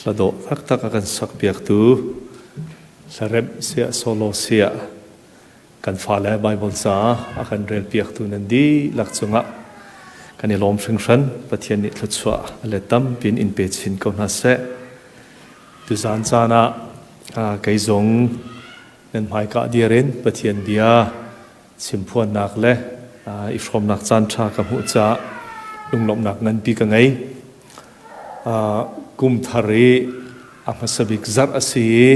Hla dawh taktak a kan sakpiaktu hlaremh siah solo siah kan fale Baibal ca a kan relpiaktu nan dihlak cungah kan i lawm hringhran. Pathian nih thluachuah a let tampi in in pe chin ko hna seh. Tuzaan caan ah kei zong nan hmaika dir in Pathian bia chimphuannak le i hrawmnak caan ṭha ka hmuh caah lunglawmhnak nganpi ka ngei. Kum thar i a hmasa bik zarh a si i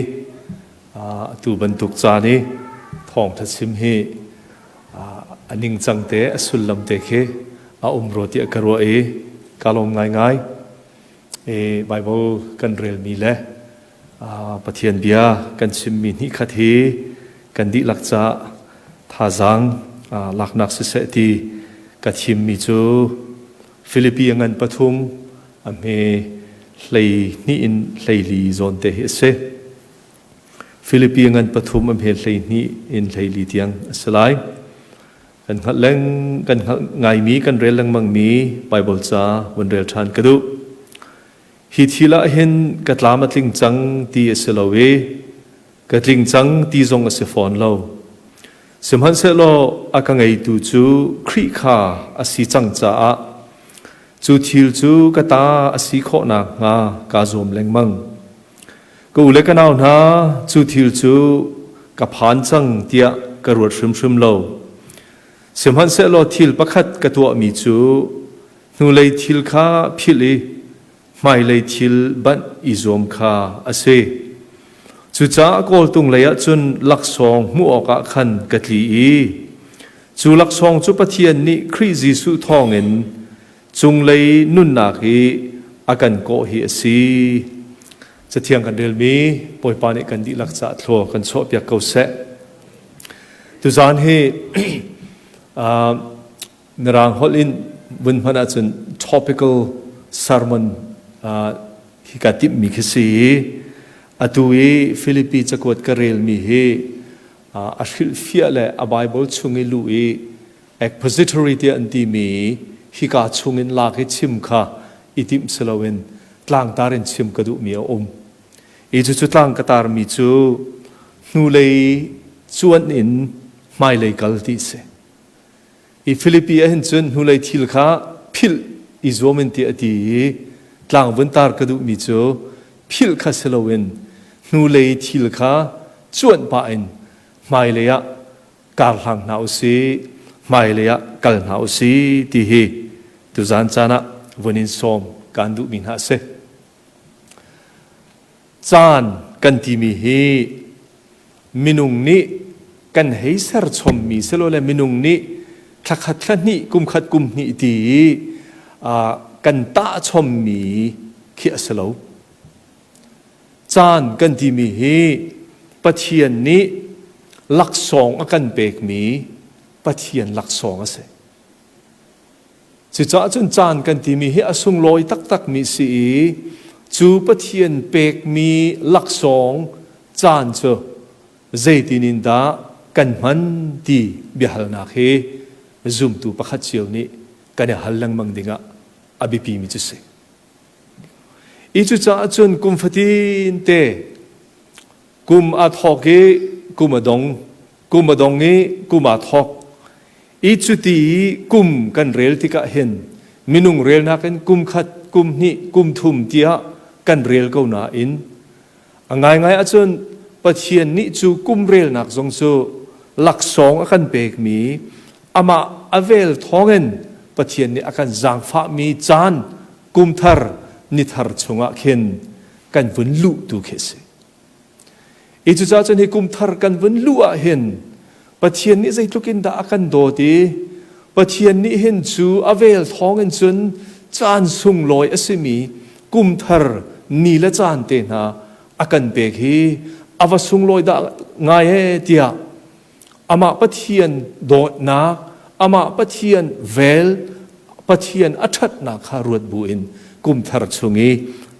atu bantuk caan i thawngṭha chim hi a ningcang te a sullam te khi a um rua tiah ka ruah i ka lawm ngaingai. I Baibal kan relmi le Pathian bia kan chimmi hnihkhat hi kan dihlak caah thazaang laknak siseh ti ka thimmi cu Filipi a ngan pathum a hme 12 in 14 zawn te hi a si. Filipi a ngan pathum a hme 12 in 14 tiang a si lai. Kan hngalh leng kan hngalh ngaimi kan rel lengmangmi Baibal ca vun rel ṭhan ka duh. Hi thil ah hin ka tlam a tling cang ti a si lo i ka tling cang ti zong a si fawn lo. Sihmanhsehlaw a ka ngeitu cu Khrih kha a si cang caah cu thil cu ka ta a si khawh nakhnga kaa zuam lengmang. Ka u le ka nau hna, cu thil cu ka phan cang tiah ka ruat hrimhrim lo. Sihmanhsehlaw thil pakhat ka tuahmi cu hnulei thil kha philh i hmailei thil banh i zuam kha a si. Cucaah kawltung lei ah cun laksawng hmuh awkah khan ka tli i cu laksawng cu Pathian nih Khrih Jesuh thawngin cunglei nunnak i a kan kawh hi a si. Cathiang kan relmi Bawipa nih kan dihlak caah thlua kan chuahpiak ko seh. Tuzaan hi Mirang holh in vun hman ahcun topical sermon hi ka timhmi khi si i atu i Filipi cakuat ka relmi hi a hrilhfiah le a Bible chung i luh i expository tiah an timi hika chung in lak i chim kha i timh si loin tlangtar in chim ka duhmi a um. I cucu tlang ka tarmi cu hnulei cuan in hmailei kal ti si. I Filipi ah hin cun hnulei thil kha philh i zuam in ti a ti i tlang vun tar ka duhmi cu philh kha si loin hnulei thil kha cuanh pah in hmailei ah kar hlang hna u sih, hmailei ah kal hna u sih ti hi tuzaan caan ah vun in sawm kaan duhmi hna a si. Caan kan timi hi minung nih kan hei serchommi silole minung nih thlakhat thlahnih kumkhat kumhnih ti i kan tahchommi khi a si lo. Caan kan timi hi Pathian nih laksawng a kan pekmi Pathian laksawng a si. Cucaah cun caan kan timi hi a sunglawi taktakmi si i cu Pathian pekmi laksawng caan cu zeitin in dah kan hman ti biahalnak hi zumtu pakhat cio nih kan i hal lengmang dingah a biapimi cu si. I cucaah cun kum fatin te kum a thawk i kum a dong, kum a dong i kum aa thawk. I cuti i kum kan rel tikah hin minung relnak in kum khat, kum hnih, kum thum tiah kan rel ko nain a ngaingai ahcun Pathian nih cu kum relnak zong cu laksawng a kan pekmi amah a vel thawngin Pathian nih a kan zaangfahmi caan kum thar ni thar chungah khin kan vun luh tu khi a si. I cucaah cun hi kum thar kan vun luh ah hin Pathian nih zeitluk in dah a kan dawt i Pathian nih hin cu a vel thawng in cun caan sunglawi a simi kum thar ni le caan te hna a kan pek hi a va sunglawi dah ngai e tiah amah Pathian dawtnak amah Pathian vel Pathian a ṭhatnak kha ruat buin kum thar chung i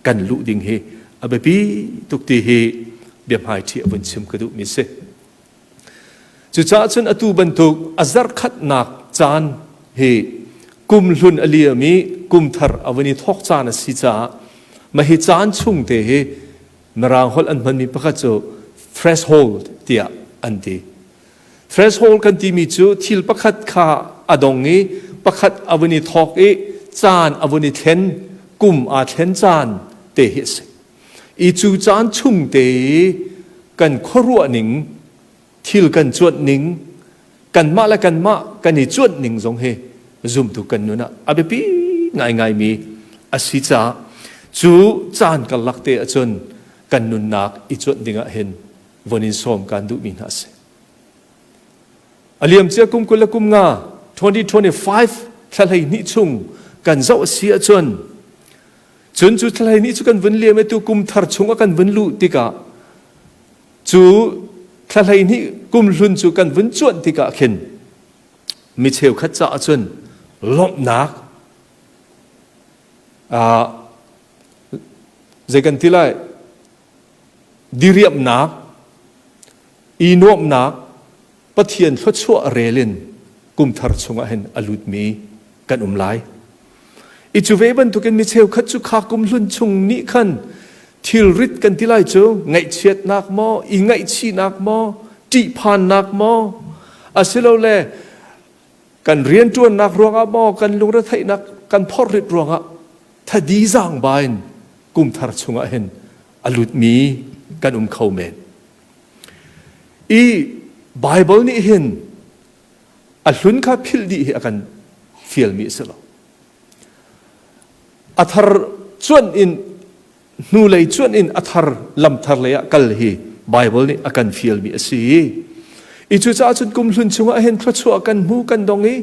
kan luh ding hi a biapi tuk ti hi biahmaiṭhi a vun chim ka duhmi si. Cucaah cun atu bantuk a zarhkhatnak caan hi kum hlun a liam i kum thar a vun i thawk caan a si caah Mah hi caan chung te hi Mirang holh an hmanmi pakhat cu threshold tiah an ti. Threshold kan timi cu thil pakhat kha a dong i pakhat a vun i thawk i caan a vun i thlen, kum aa thlen caan te hi a si. I cu caan chung te i kan khuaruah ning, thil kan cuanh ning, kanmah le kanmah kan i cuanh ning zong hi zumtu kan nun ah a biapi ngaingaimi a si caah cu caan karlak te ahcun kan nunnak i cuanh ding ah hin von in sawm kan duhmi hna a si. A liamcia kum 20 le kum nga 2025 thla 12 chung kan zoh a si ahcun cun cu thla 12 cu kan vun liam i tu kum thar chung a kan vun luh tikah cu thla 12 kum hlun cu kan vun cuanh tikah khin mi cheukhat caah cun lawmhnak zei kan ti lai diriamhnak i nuamhnak Pathian thluachuah rel in kumthar chungah hin a lutmi kan um lai. I cu ve bantukin mi cheukhat cu kha kum hlun chung nih khan thilrit kan ti lai cu ngaihchiatnak maw, i ngaihchihnak maw, ṭihphannak maw, asilole kan rianṭuannak ruangah maw, kan lungretheihnak kan phorrit ruangah thadi zaangba in kumthar chungah hin a lutmi kan um kho men. I Bible nih hin a hlun kha philh dih hi a kan fialmi a si lo. A thar cuanh in hnulei cuanh in a thar lamthar lei ah kal hi Bible nih a kan fialmi a si. I cucaah cun kum hlun chungah hin thluachuah kan hmu kan dong i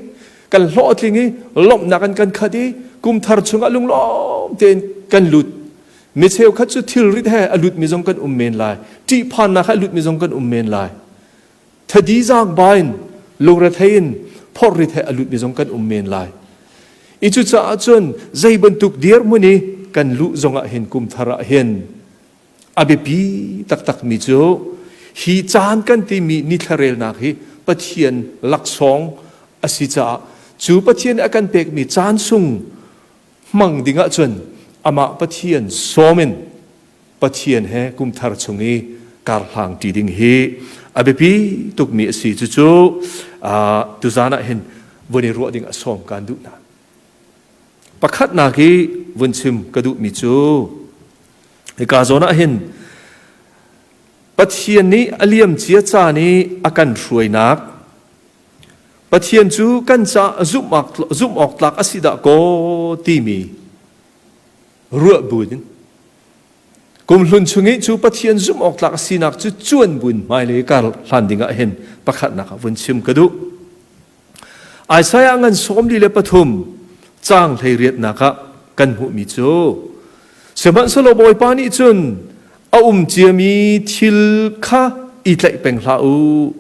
kan hlawhtling i lawmhnak an kan khat i kum thar chungah lunglawm tein kan lut. Mi cheukhat cu thilrit he a lutmi zong kan um men lai. Ṭihphannak he a lutmi zong kan um men lai. Thadi zaangba in lungrethei in phorrit he a lutmi zong kan um men lai. I cucaah cun zei bantuk dirhmun i kan luh zongah hin kum thar ah hin a biapi taktakmi cu hi caan kan timi nithlarelnak hi Pathian laksawng a si caah cu Pathian a kan pekmi caan sung hmang ding ahcun amah Pathian sawm in Pathian he kumthar chung i karhlang ṭi ding hi a biapi tukmi a si. Cucu tuzan ah hin vun i ruah ding a sawm kaan duh hna. Pakhatnak i vun chim ka duhmi cu hika zawn ah hin Pathian nih a liamcia caan i a kan hruainak Pathian cu kan caah zumh awk tlak a si dah kaw timi ruah buin Kumhlun chung i cu Pathian zumh awk tlak a sinak cu cuan buin hmailei kar hlan dingah hin pakhatnak ah vun chim ka duh. Isaiah ngan 43 caang 18nak ah kan hmuhmi cu Sihmanhsehlaw Bawipa nih cun a um ciami thil kha i tlaih peng hlah u.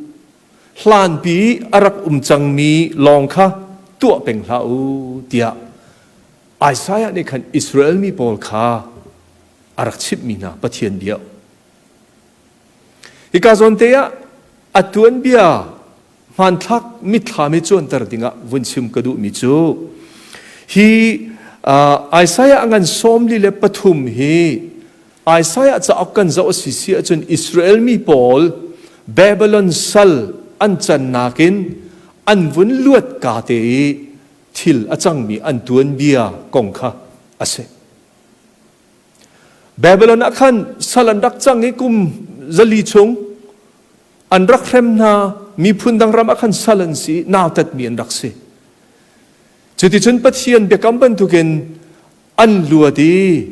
Hlanpi a rak um cangmi lawng kha tuah peng hlah u tiah Isaiah nih khan Israel mi pawl kha a rak chimhmi hna Pathian bia. Hika zawn te ah a tuanbia hmanthlak mitthlam i cuanter dingah vun chim ka duhmi cu hi Isaiah ngan 43 hi Isaiah cauk kan zoh a si si ahcun Israel mi pawl Babylon sal an cannak in an vun luat ka te i thil a cangmi an tuanbia kong kha a si. Babylon ah khan sal an rak cang i kum 400 chung an rak hrem hna miphun dang ram ah khan sal an si nautatmi an rak si. Cuticun Pathian biakam bantukin an luat i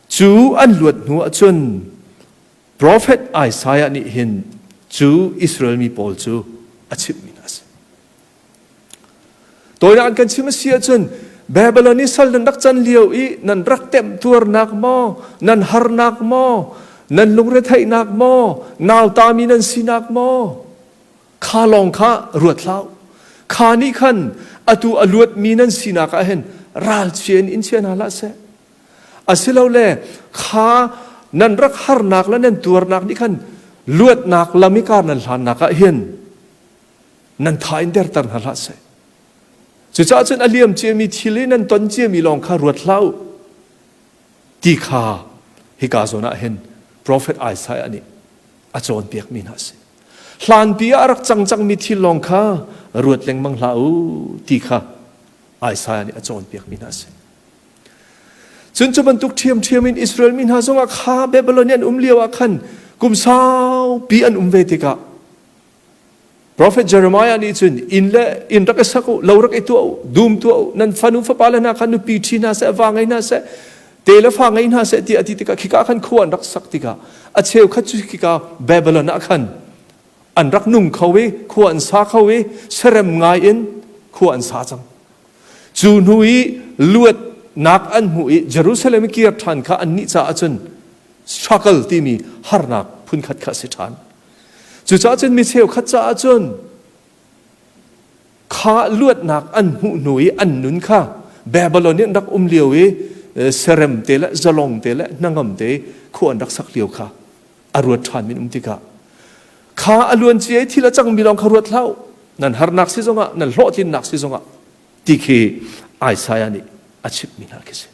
cu an luat hnu ahcun Prophet Isaiah nih hin cu Israel mi pawl cu a chimhmi hna a si. Tawinak an kan chim a si ahcun Babylon i sal nan rak can lio i nan rak temtuarnak maw, nan harnak maw, nan lungretheihnak maw, nautami nan sinak maw, kha lawng kha ruat hlah. Kha nih khan atu a luatmi nan sinak ah hin ralchia in in chia hna hlah seh. Asilole kha nan rak harnak le nan tuarnak nih khan luatnak lam i kar nan hlannak ah hin nan tha in derter hna hlah seh. Cucaah cun a liam ciami thil i nan ton ciami lawng kha ruat hlah u. Ti kha hika zawn ah hin Prophet Isaiah nih a cawnpiakmi hna a si. Hlanpi ah a rak cang cangmi thil lawng kha ruat lengmang hlah u ti kha Isaiah nih a cawnpiakmi hna a si. Cun cu bantuk ṭhiamṭhiam in Israel mi hna zongah kha Babylon i an um lio ah khan kum saupi an um ve tikah Prophet Jeremiah nih cun inn le inn rak i sak u, lo rak i tuah u, dum tuah u, nan fanu fapa le hna kha nupi ṭhi hna seh, va ngei hna seh, te le fa ngei hna seh tiah a ti tikah khika khan khua an rak sak tikah a cheukhat cu khika Babylon ah khan an rak nung kho i khua an sa kho i serem ngai in khua an sa cang. Cu hnu i luatnak an hmuh i Jerusalem i kir ṭhan kha annih caah cun struggle timi harnak phunkhat kha a si ṭhan. Cucaah cun mi cheukhat caah cun kha luatnak an hmuh hnu i an nun kha Babylon i an rak um lio i serem te le zalong te le hnangam te khua an rak sak lio kha a ruat ṭhan min um tikah kha a luan cia i thil a cangmi lawng kha ruat hlah u nan harnak si zongah nan hlawhtlinnak si zongah ti khi Isaiah nih a chimhmi hna khi si.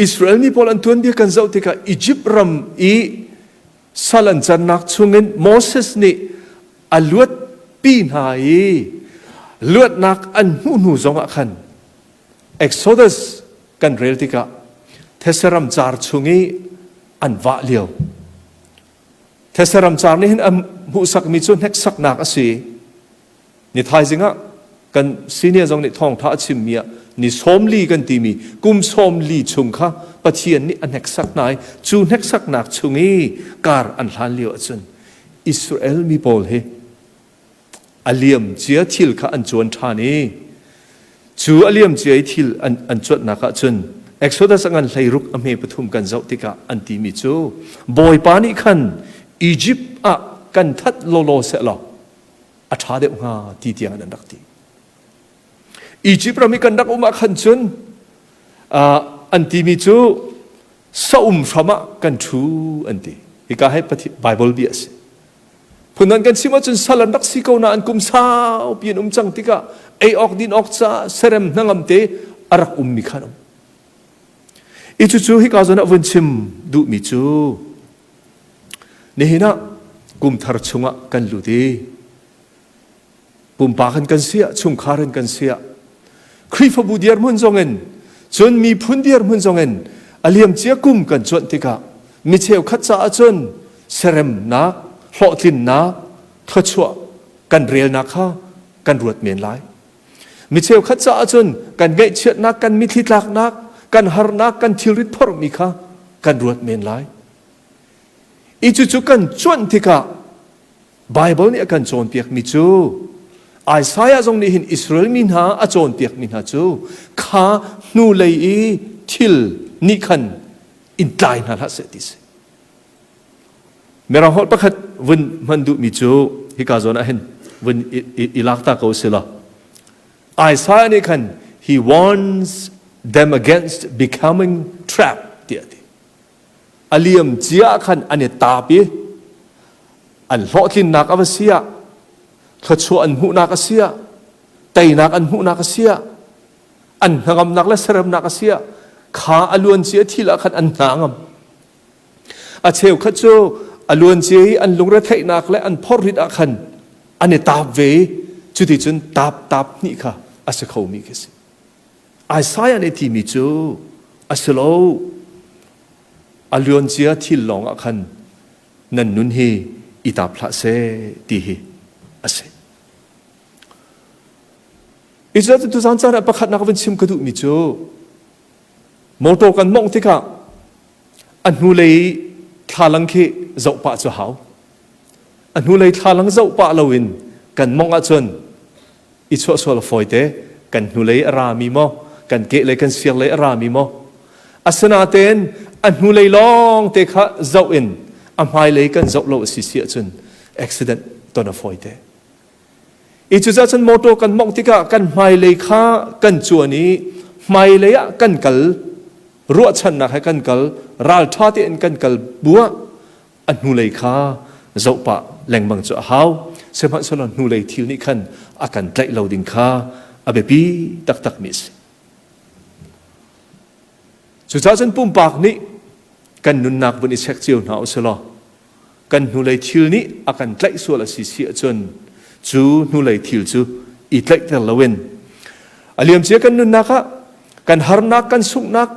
Israel mi pawl an tuanbia kan zoh tikah Egypt ram i sal an cannak chungin Moses nih a luatpi hna i luatnak an hmuh hnu zongah khan Exodus kan rel tikah Thesaram car chung i an vah lio Thesaram car nih hin a hmuhsakmi cu hneksaknak a si. Ni thaizing ah kan senior zong nih thawngtha a chimmi ah ni 40 kan timi kum 40 chung kha Pathian nih a hneksak hna i cu hneksaknak chung i kar an hlan lio ahcun Israel mi pawl hi a liam cia thil kha an cuan ṭhan i cu a liam cia i thil an, an cuanhnak ahcun Exodus a ngan 16 a hme pathum kan zoh tikah an timi cu Bawipa nih khan Egypt ah kan that lawlaw sehlaw a ṭha deuh hnga ti tiang in an rak ti. Egypt ram i kan rak um ah khan cun an timi cu saum hram ah kan ṭhu an ti. Hika hi Bible bia a si. Phundang kan chim ahcun sal an rak si ko nain kum saupi an um cang tikah ei awk din awk caah serem hnangam te a rak ummi kha an um. I cucu hika zawn ah vun chim duhmi cu nihin ah kum thar chungah kan lut i pumpak in kan siah chungkhar in kan siah Khrihfabu dirhmun zongin cun miphun dirhmun zongin a liamcia kum kan cuanh tikah mi cheukhat caah cun seremnak hlawhtlinnak thluachuah kan relnak kha kan ruat men lai mi cheukhat caah cun kan ngaihchiatnak kan mithli tlaknak kan harnak kan thilrit phorhmi kha kan ruat men lai i cucu kan cuanh tikah Baibal nih a kan cawnpiakmi cu Isaiah zong nih hin Israel mi hna a cawnpiakmi hna cu kha hnulei i thil nih khan in tlai hna hlah seh ti si. Mirang holh pakhat vun hman duhmi cu hika zawn ah hin vun i lak ta ko si law Isaiah nih khan he warns them against becoming trapped tiah a ti. A liam cia ah khan an i taap i an hlawhtlinnak a va si ah thluachuah an hmuhnak a si ah teinak an hmuhnak a si ah an hnangamnak le seremnak a si ah kha a luan cia thil ah khan an hna ngam a cheukhat cu a luan cia i an lungretheihnak le an phorrit ah khan an i taap ve i cuticun taap taap hnih kha a si khomi khi si Isaiah nih timi cu a si lo. A luancia thil lawng ah khan nan nun hi i tap hlah seh ti hi a si. Israel cu tuzan caan ah pakhatnak vun chim ka duhmi cu motor kan mawngh tikah a hnulei thlalang khi zoh pah cu hau. A hnulei thlalang zoh pah loin kan mawngh ahcun i chuahsual a fawite kan hnulei a rami maw kan kehlei kan sirlei a rami maw asinain a hnulei lawng te kha zoh in a hmailei kan zoh lo a si si ahcun accident ton a fawite i cucaah cun motor kan mawngh tikah kan hmailei kha kan cuan i hmailei ah kan kal ruahchannak he kan kal ralṭha tein kan kal buah a hnulei kha zoh pah lengmang cu a hau sihmanhsehlaw hnulei thil nih khan a kan tlaih lo ding kha a biapi taktakmi a si. Cucaah cun pumpak nih kan nunnak vun i check cio hna usilaw kan hnulei thil nih a kan tlaih sual a si si ahcun cu hnulei thil cu i tlaihter loin a liamcia kan nunnak ah kan harnak, kan sunghnak,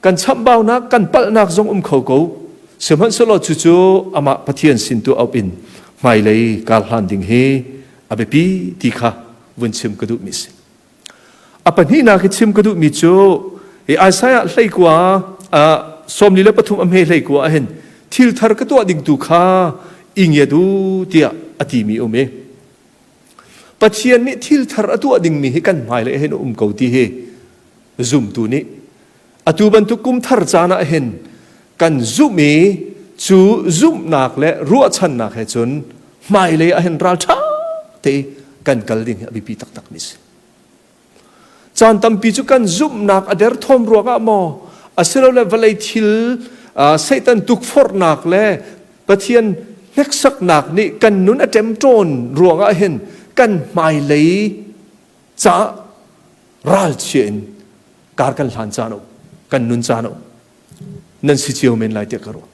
kan chamhbaunak, kan palhnak zong um kho ko. Sihmanhsehlaw cucu amah Pathian sin tu auh in hmailei kar hlan ding hi a biapi ti kha vun chim ka duhmi si. A pahnihnak i chim ka duhmi cu hi Isaiah hleikua 43 a hme hleikua ahhin thil thar ka tuah ding tu kha i ngiat u tiah a timi um i Pathian nih thil thar a tuah dingmi hi kan hmailei hin a um ko ti hi zumtu nih atu bantuk kum thar caan ah hin kan zumh i cu zumhnak le ruahchannak he cun hmailei ah hin ralṭha te kan kal ding hi a biapi taktak mi si. Caan tampi cu kan zumhnak a derthawm ruangah maw asilole vawlei thil Satan tukforhnak le Pathian hneksaknak nih kan nun a ṭemṭawn ruangah hin kan hmailei caah ralchia in kar kan hlan caan um kan nun caan um nan si cio men lai tiah ka ruah.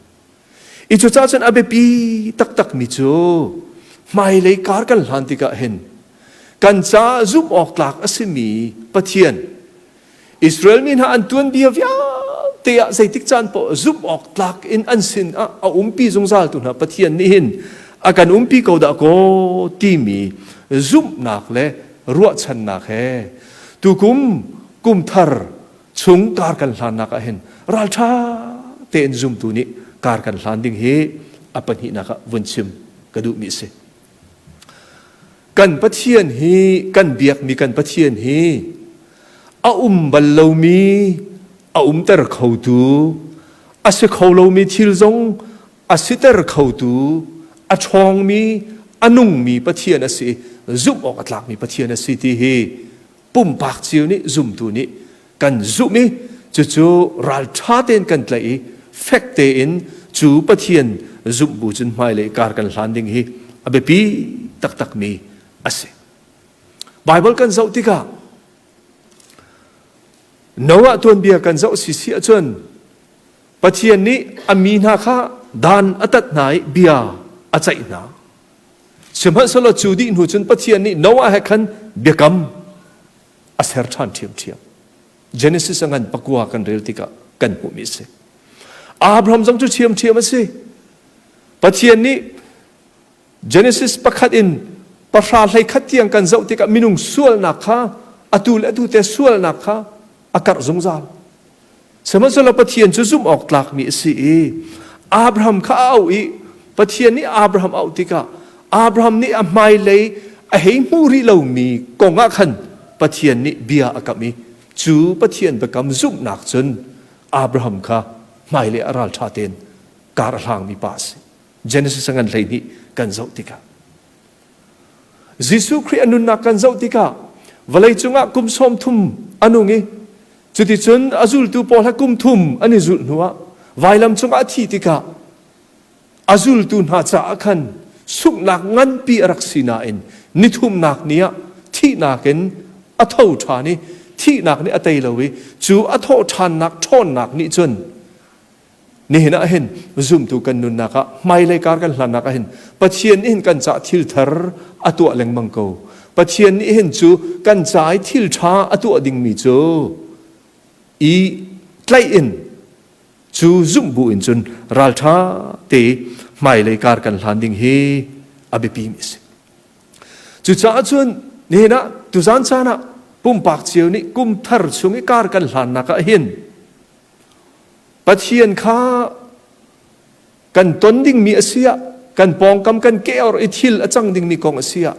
I cucaah cun a biapi taktak mi cu hmailei kar kan hlan tikah hin kan caah zumh awk tlak a simi Pathian Israel mi hna an tuanbia vialte ah zeitik caan paoh zumh awk tlak in an sin ah a umpi zungzal tu hna Pathian nih hin a kan umpi ko dah kaw timi zumhnak le ruahchannak he tukum kum thar chung kar kan hlannak ah hin ralṭha tein zumtu nih kar kan hlan ding hi a pahnihnak ah vun chim ka duhmi a si. Kan Pathian hi kan biakmi kan Pathian hi a um bal lomi a umter khotu a si kho lomi thil zong a siter khotu a ṭhawngmi a nungmi Pathian a si zumh awk a tlakmi Pathian a si ti hi pumpak cio nih zumtu nih kan zumh i cucu ralṭha tein kan tlaih i fek tein cu Pathian zumh bu cun hmailei kar kan hlan ding hi a biapi taktakmi a si. Baibal kan zoh tikah Noah tuanbia kan zoh si si ahcun Pathian nih a mi hna kha dan a tat hna i bia a ceih hna. Sihmanhsehlaw cu dih hnu cun Pathian nih Noah he khan biakam a ser ṭhan ṭhiamṭhiam. Genesis a ngan pakua kan rel tikah kan hmuhmi a si. Abraham zong cu ṭhiamṭhiam a si. Pathian nih Genesis pakhat in pahra hleikhat tiang kan zoh tikah minung sualnak kha atu le atu te sualnak kha a karh zungzal. Sihmanhsehlaw Pathian cu zumh awk tlakmi a si i Abraham kha a auh i Pathian nih Abraham a auh tikah Abraham nih a hmailei a hei hmuh rih lomi kong ah khan Pathian nih bia a kamh i cu Pathian biakam zumhnak cun Abraham kha hmailei a ralṭha tein kar a hlangmi pa a si. Genesis a ngan 12 kan zoh tikah Jesuh Khrih a nunnak kan zoh tikah vawlei cungah kum 30 a nung i cuticun a zultu pawl he kum thum an i zulh hnuah vailam cungah a thih tikah a zultu hna caah khan sunghnak nganpi a rak si nain nithumnak ni ah thihnak in a tho ṭhan i thihnak nih a tei lo i cu a thawh ṭhannak ṭhawnnak nih cun Nihin ah hin zumtu kan nunnak ah hmailei kar kan hlannak ah hin Pathian nih hin kan cah thil thar a tuah lengmang ko. Pathian nih hin cu kan ca i thil ṭha a tuah dingmi cu i tlaih in cu zumh bu in cun ralṭha te hmailei kar kan hlan ding hi a biapi mi a si. Cucaah cun nihin ah tuzan caan ah pumpak cio nih kum thar chung i kar kan hlannak ah hin Pathian kha kan ton dingmi a si ah kan pawngkam kan ke-or i thil a cang dingmi kong a si ah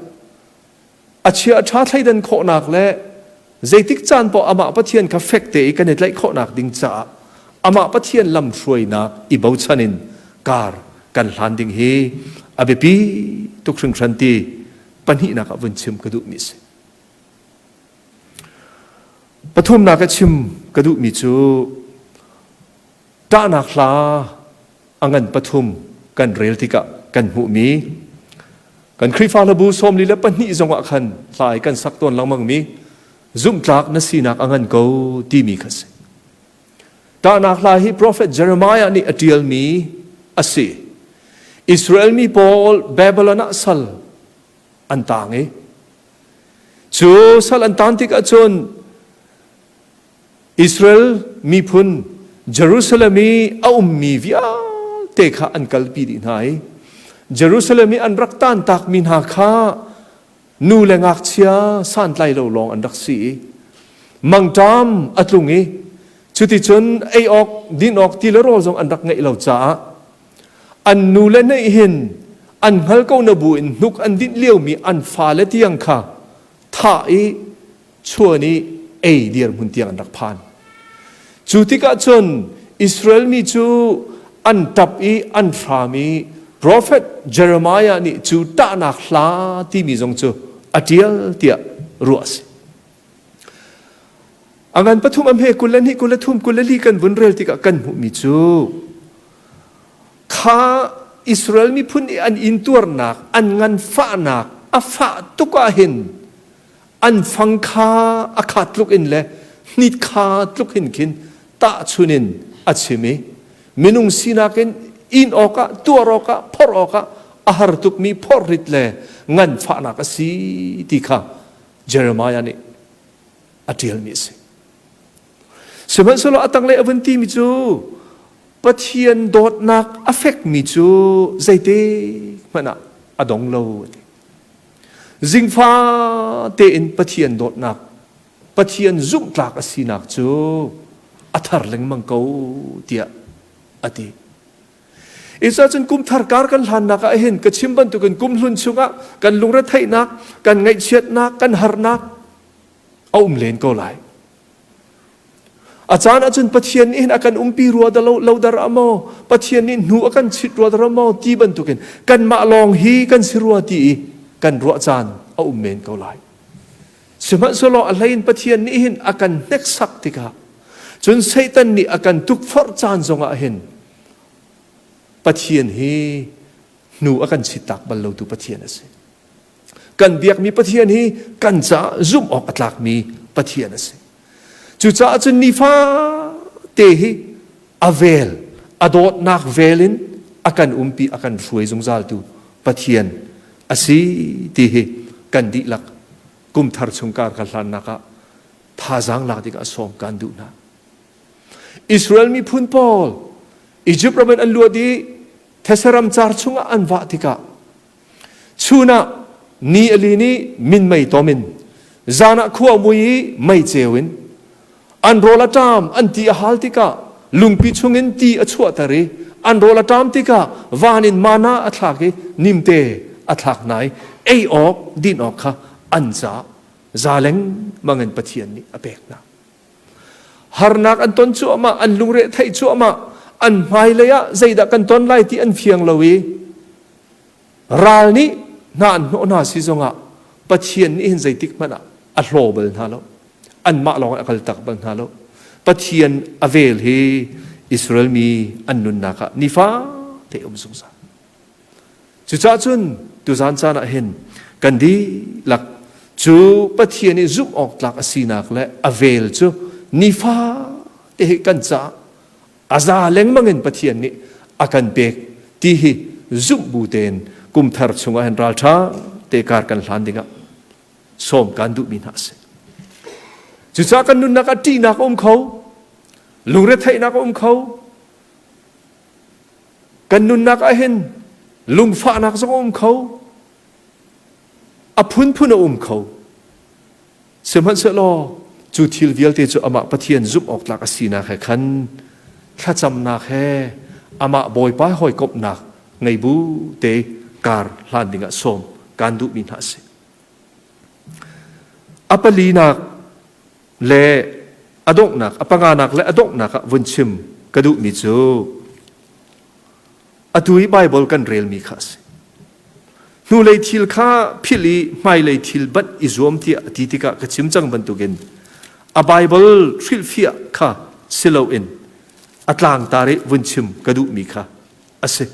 a chia a ṭha thleidan khawhnak le zeitik caan paoh amah Pathian kha fek te i kan i tlaih khawhnak ding caah amah Pathian lamhruainak i bochan in kar kan hlan ding hi a biapi tuk hringhran ti pahnihnak ah vun chim ka duhmi a si. Pathumnak a chim ka duhmi cu ṭahnak hla a ngan pathum kan rel tikah kan hmuhmi kan Khrihfa hlabu 42 zongah khan hla i kan sak tawn lengmangmi zumhtlak na sinak a ngan ko timi kha si. Ṭahnak hla hi profet Jeremiah nih a ṭialmi a si. Israel mi pawl Babylon ah sal an taang i cu sal an taan tikah cun Israel miphun Jerusalem i a ummi vialte kha an kalpi dih hna i Jerusalem i an rak taantakmi hna kha nu le ngakchia santlai lo lawng an rak si i mangṭam a tlung i cuticun ei awk din awk ti le rawl zong an rak ngeih lo caah an nu le neih hin an hngal ko na bu in hnuk an dinh liomi an fale tiang kha thah i chuan i ei dirhmun tiang an rak phan. Cu tikah cun Israel mi cu an ṭap i an hram i profet Jeremiah nih cu ṭahnak hla timi zong cu a ṭial tiah ruah a si. A ngan pathum a hme 22 23 24 kan vun rel tikah kan hmuhmi cu kha Israel miphun i an intuarnak an nganfahnak a fah tuk ah hin an fang kha a kha tluk in le hnit kha tluk hin khin tahchun in a chim i minung sinak in in awkah tuar awkah phorh awkah a har tukmi phorhrit le nganfahnak a si ti kha Jeremiah nih a ṭialmi a si. Sihmanhsehlaw a tanglei a vun timi cu Pathian dawtnak a fekmi cu zeite hmanh ah a dong lo a ti. Zingfa tein Pathian dawtnak, Pathian zumhtlak a sinak cu a thar lengmang ko tiah a ti. Isa cun kum thar kar kan hlannak ah hin ka chim bantukin kum hlun chungah kan lungretheihnak, kan ngaihchiatnak, kan harnak a um len ko lai. A caan ahcun Pathian nih hin a kan umpi rua dah lo, lo dar ah maw, Pathian nih hnu a kan chit rua dah maw ti bantukin kanmah lawng hi kan si rua ti i kan ruah caan a um men ko lai. Sihmanhsehlaw a hlei in Pathian nih hin a kan hneksak tikah cun Satan nih a kan tukforh caan zongah hin Pathian hi hnu a kan chittak bal lotu Pathian a si. Kan biakmi Pathian hi kan caah zumh awk a tlakmi Pathian a si. Cucaah cun nifa te hi a vel, a dawtnak vel in a kan umpi, a kan hruai zungzaltu Pathian a si ti hi kan dihlak kumthar chungkar ka hlannak ah thazaang lak ding ah sawm kan duh hna. Israel miphun pawl Egypt ram in an luat i Thesaram car chungah an vah tikah Chun ah ni a lin i minmei tom in, zan ah khua a mui i mei ceu in, an rawl a ṭam, an ti a hal tikah lungpi chungin ti a chuahter i an rawl a ṭam tikah van in mana a thlak i nimte a thlak hna i ei awk din awk kha an caah za lengmang in Pathian nih a pek hna. Harnak an ton cuahmah, an lungre theih cuahmah, an hmailei ah zeidah kan ton lai ti an fiang lo i ral nih hna an hnawh hna si zongah Pathian nih hin zeitik hmanh ah a hlaw bal hna lo. Anmah lawng a kal tak bal hna lo. Pathian a vel hi Israel mi an nunnak ah nifa te um zungzal. Cucaah cun tuzan caan ah hin kan dihlak cu Pathian i zumh awk tlak a sinak le a vel cu nifa te hi kan caah a za lengmang in Pathian nih a kan pek ti hi zumh bu tein kumthar chungah hin ralṭha te kar kan hlan dingah sawm kan duhmi hna a si. Cucaah kan nunnak ah ṭihnak a um kho, lungretheihnak a um kho, Kan nunnak ah hin lungfahnak zong a um kho, a phunphun a um kho. Sihmanhsehlaw cu thil vialte cu amah Pathian zumh awk tlak a sinak he khan thlacamnak he amah Bawipa hawikomhnak ngei bu te kar hlan dingah sawm kan duhmi hna a si. A palinak le a donghnak a panganak le a donghnak ah vun chim ka duhmi cu atu i Baibal kan relmi kha a si. Hnulei thil kha philh i hmailei thil banh i zuam tiah a ti tikah ka chim cang bantukin a Baibal hrilhfiah kha si loin a tlangtar i vun chim ka duhmi kha a si.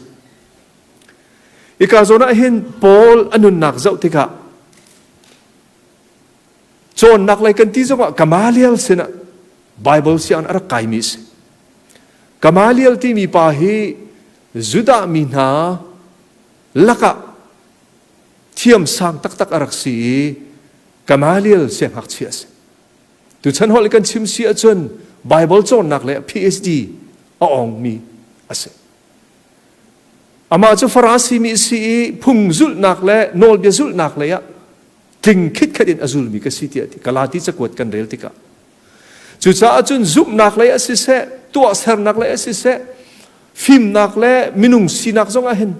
Hika zawn ah hin Paul a nunnak zoh tikah Cawnnak lei kan ti zongah Gamaliel sinah Bible sianginn a rak kaimi a si. Gamaliel timi pa hi Judah mi hna lakah thiamsang taktak a rak si i Gamaliel siangngakchia a si. Tuchan holh kan chim si ahcun Bible cawnnak le PhD a awngmi a si. Amah cu Farasi mi si i phung zulhnak le nawlbia zulhnak lei ah tling khitkhat in a zulmi ka si tiah Galati cakuat kan rel tikah. Cucaah cun zumhnak lei ah siseh, tuahsernak lei ah siseh, fimnak le minung sinak zong ah hin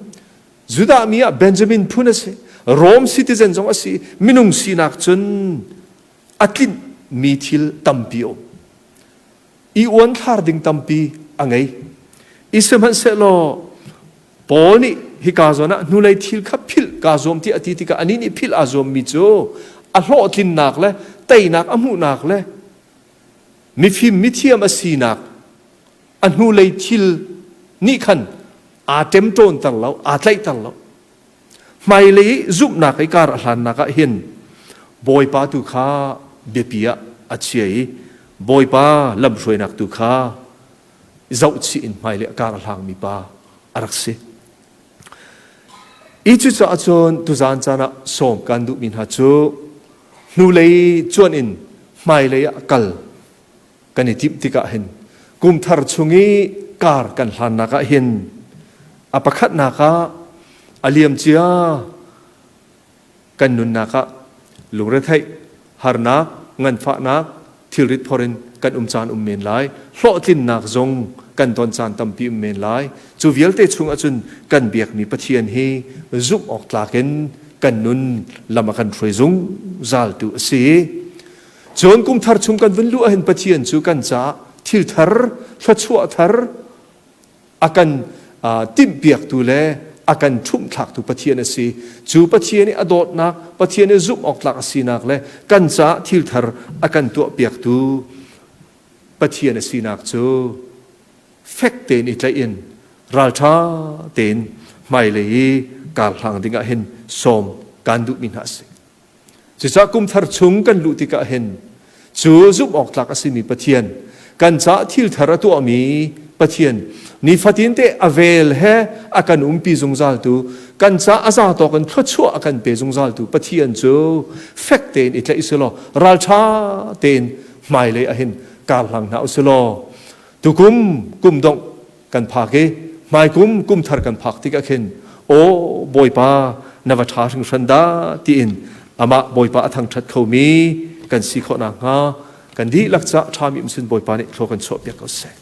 Judah mi ah Benjamin phun a si, Rome citizen zong a si, minung sinak cun a tlinh mi thil tampi a um. I uanthlar ding tampi a ngei. I sihmanhsehlaw Paul nih hika zawn ah hnulei thil kha philh kaa zuam ti a ti tikah anih nih philh aa zuammi cu a hlawhtlinnak le teinak a hmuhnak le mifim mithiam a sinak a hnulei thil nih khan aa ṭemṭawnter lo, aa tlaihter lo. Hmailei i zumhnak i kar a hlannak ah hin Bawipa tu kha biapi ah a chia i Bawipa lamhruainak tu kha zohchih in hmailei a kar a hlangmi pa a rak si. I cucaah cun tuzaan caan ah sawm kan duhmi hna cu hnulei cuan in hmailei ah kal kan i timh tikah hin kumthar chung i kar kan hlannak ah hin a pakhatnak ah a liamcia kan nunnak ah lungretheih harnak nganfahnak thilrit phor in kan um caan um men lai hlawhtlinnak zong kan ton caan tampi um men lai. Cu vialte chung ahcun kan biakmi Pathian hi zumh awk tlak in kan nun lam a kan hruai zungzal tu a si. Cun kum thar chung kan vun luh ahhin Pathian cu kan caah thil thar, thluachuah thar a kan timhpiaktu le a kan ṭhumhthlaktu Pathian a si. Cu Pathian i a dawtnak, Pathian i zumh awk tlak a sinak le kan caah thil thar a kan tuahpiaktu Pathian a sinak cu fek tein i tlaih in ralṭha tein hmailei i kar hlang ding ah hin sawm kan duhmi hna a si. Cucaah kum thar chung kan luh tikah hin cu zumh awk tlak a simi Pathian, kan caah thil thar a tuahmi Pathian, nifatin te a vel he a kan umpi zungzaltu, kan caah a za tawk in thluachuah a kan pe zungzaltu Pathian cu fek tein i tlaih usilaw, ralṭha tein hmailei ah hin kar hlang hna usilaw, tukum kum dongh kan phak i hmaikum kumthar kan phak tikah khin, "Aw Bawipa, na va ṭha hringhran dah," tiin amah Bawipa a thangṭhat khomi kan si khawh nakhnga kan dihlak caah ṭhami um sin Bawipa nih thlua kan chuahpiak ko seh.